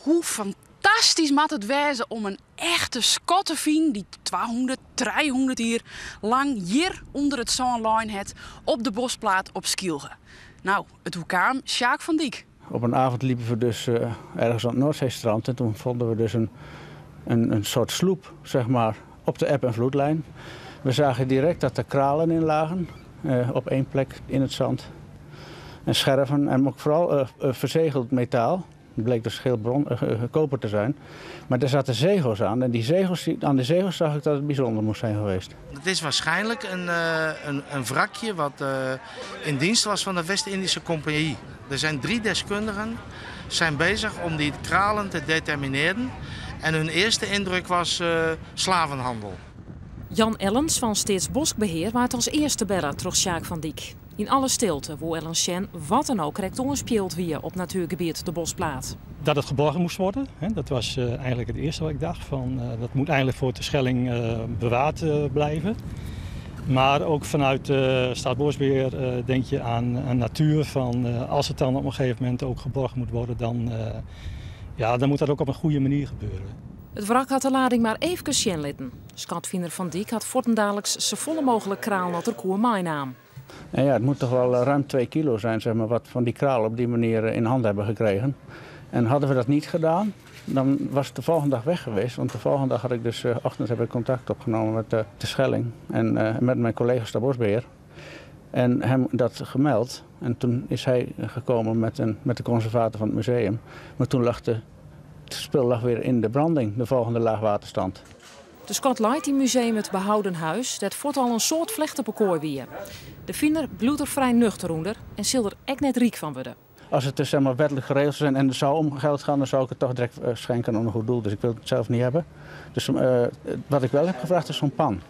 Hoe fantastysk moat it wêze om in echte skat te finen dy't 200, 300 jier lang hjir ûnder it sân lein hat op de Boschplaat op Skylge. Nou, it oerkaam Sjaak van Dyk. Op een avond liepen we dus ergens aan het Noordzeestrand en toen vonden we dus een soort sloep, zeg maar, op de eb- en vloedlijn. We zagen direct dat er kralen in lagen, op één plek in het zand. En scherven en ook vooral verzegeld metaal. Het bleek dus geel koper te zijn. Maar daar zaten zegels aan en aan de zegels zag ik dat het bijzonder moest zijn geweest. Het is waarschijnlijk een wrakje wat in dienst was van de West-Indische Compagnie. Er zijn 3 deskundigen zijn bezig om die kralen te determineren. En hun eerste indruk was slavenhandel. Jan Ellens van Steatsboskbehear waard als eerste belle troch Sjaak van Dyk. In alle stilte woe Ellens sjen wat dan ook krekt oanspield wie op natuurgebied de Boschplaat. Dat het geborgen moest worden, hè, dat was eigenlijk het eerste wat ik dacht. Van, dat moet eigenlijk voor de Schelling bewaard blijven. Maar ook vanuit Staatsbosbeheer denk je aan natuur. Van, als het dan op een gegeven moment ook geborgen moet worden, dan moet dat ook op een goede manier gebeuren. Het wrak had de lading maar even sjen litten. Skatviner Van Dyk had voortdurend zo volle mogelijk kraal naar de koer meenam. En ja, het moet toch wel ruim 2 kilo zijn, wat van die kraal op die manier in handen hebben gekregen. En hadden we dat niet gedaan, dan was het de volgende dag weg geweest. Want de volgende dag had ik dus ochtends heb ik contact opgenomen met de Schelling en met mijn collega Staatsbosbeheer. En hem dat gemeld. En toen is hij gekomen met de conservator van het museum. Maar toen lag het spul weer in de branding, de volgende laagwaterstand. De Scott Lighting Museum het Behouden Huis, dat voort al een soort vlechtenparcours wie. De vinder bloedt er vrij nuchter onder en zal er echt net riek van worden. Als het dus, wettelijk geregeld zou zijn en er zou om geld gaan, dan zou ik het toch direct schenken aan een goed doel. Dus ik wil het zelf niet hebben. Dus wat ik wel heb gevraagd is zo'n pan.